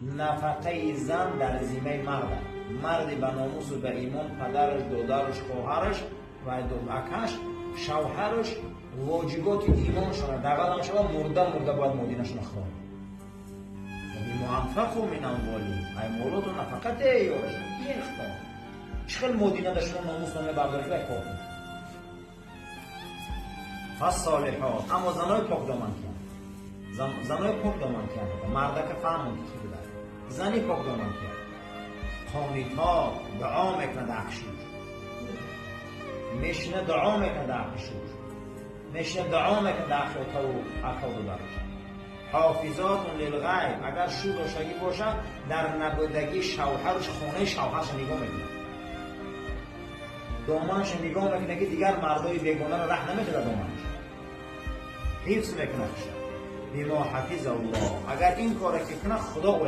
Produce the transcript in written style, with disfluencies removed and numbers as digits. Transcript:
Нафақаи зан дар зиммаи марда. Марди ба номусу ба имон, падараш, додараш, хоҳараш ва акаш, шавҳараш воҷиботи имоншона дағал шава, мурда мурда бояд модинашона хӯрад. بما أنفقوا من أموالهم. Ай молоту нафақа тейёраша киехтон. Чӣ хел модина да шумо номус намебардоред, вай кор кунед. فالصالحات. Аммо занои покдоман киянд? Занои покдоман киянд? Мардака фаҳмон, ки кӣ буда. Зани покдоман киянд? قانتات, дуо мекунад ҳаққи шуш, мешина, дуо мекунад ҳаққи шуш, мешина, дуо мекунад ҳаққи отаву акаву додараш. حافظات للغیب. Агар шу доштагӣ бошад, дар набудагии шавҳарш хонаи шавҳарша нигоҳ мекунад, доманша нигоҳ мекунад, ки дигар мардои бегонаро раҳ наметуда, доманаш ҳифз мекунад хуша. بما حفظ الله. Агар ин коре ки кунад, Худо ӯ